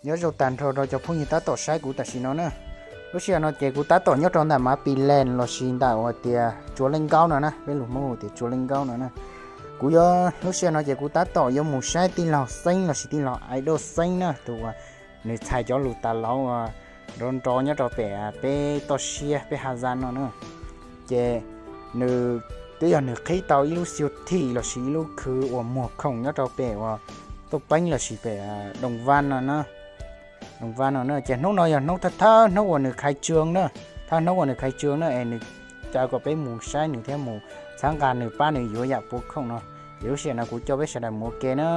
Nyob zoo tag nrho rau cov phooj ywg tab tom saib kuv tam sim no na. Lub sij hawm no ces kuv tab tom nyob rau ntawm Mav Pis Lees lossis ntawm uas tias Tsuas Leej Nkaub no na, peb lus Hmoob tias Tsuas Leej Nkaub no na. Kuv yuav, lub sij hawm no ces kuv tab tom yuav mus saib tij laug Xeeb lossis tij laug Ais Doj Xeeb na, tus uas nws txhais cov lus tas lauv uas nrov nrov nyob rau pem peb toj siab peb ha zaj no na. Ces nws twb yog nws qhib tau ib lub xiu thim lossis ib lub khw uas muag khoom nyob rau pem uas Tuaj Peeb lossis pem Doos Vaj no na. Doos Vaj no na, ces hnub no yog hnub thawj thawj hnub uas nws khai trương na, thawj hnub uas nws khai trương na es nws caw kom peb mus saib nws thiab mus txhawb nqa nws pab nws yuav yam puav khoom no. Es lub sij hawm no kuv coj peb sawv daws mus ua ke na.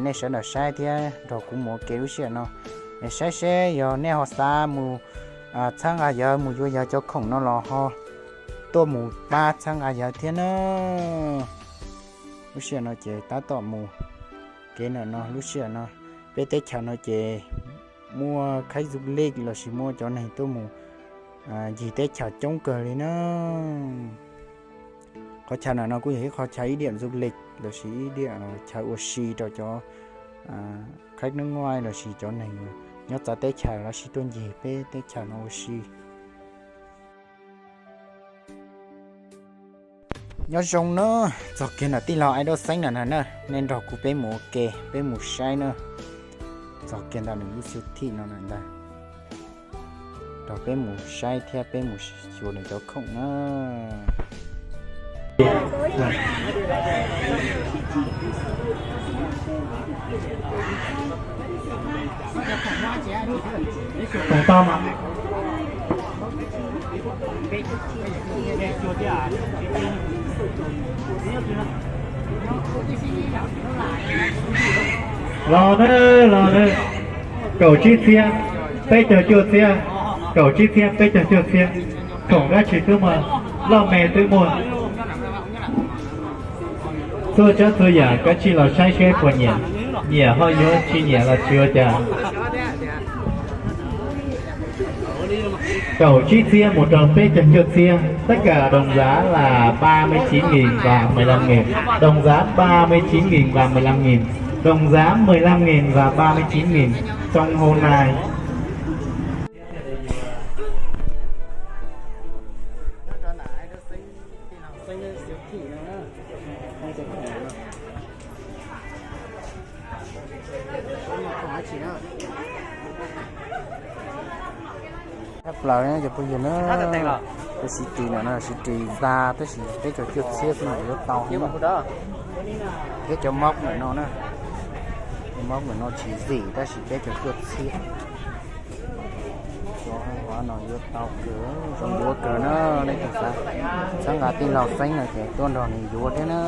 Nej sawv daws saib thiab nrog kuv mus ua ke lub sij hawm no. Es saib seb yog nej ho xav mus txhawb nqa yawg mus yuav yawg cov khoom no los ho tuaj mus pab txhawb nqa yawg thiab na. Lub sij hawm no ces tab tom mus kev ntawm no, lub sij hawm no peb teb chaws no ces muaj khách du lịch lossis muaj cov neeg tuaj mus ncig teb chaws coob kawg li na. Qhov chaw ntawm no kuj yog ib qhov chaw ib điểm du lịch lossis ib điểm chaw ua si rau cov khách nước ngoài lossis cov neeg nyob txawv teb chaws lossis tuaj ncig peb teb chaws no ua si. Nyob zoo na, txog kiag ntawm tij laug Ais Doj Xeeb ntawm no na, nej nrog kuv peb mus ua ke, peb mus saib na. Txog kiag ntawm nws lub xiu thim no ntag, nrog peb mus saib thiab peb mus xyuas nws cov khoom na. Los nawb, los nawb. Kaum tsib txhiab peb caug cuaj txhiab, kaum tsib txhiab peb caug cuaj txhiab. Khoom dab tsi twb muaj, loj me twb muaj. Txhua tsav txhua yam kav tsij los saib seb puas nyiam, nyiam ho yuav, tsis nyiam los tsis ua cas. Kaum tsib txhiab mus rau peb caug cuaj txhiab, tất cả đồng giá là ba mươi chín nghìn và mười lăm nghìn. Đồng giá ba mươi chín nghìn và mười lăm nghìn. Đồng giá mười lăm nghìn và ba mươi chín nghìn. Trong hôm nay. Thab plaws cov phooj ywg na, tus siv ris ntawm no siv ris ntag tab sis peb caug cuaj txhiab xwb no yuav tau. Thiab cov móc ntawm no na, cov móc ntawm no tsis zim tab sis peb caug cuaj txhiab. Cov hauv no yuav tau kawg, zoo yuav kawg na, nej tus xav txhawb nqa tij laug Xeeb no ces tuaj nrog nws yuav thiab na.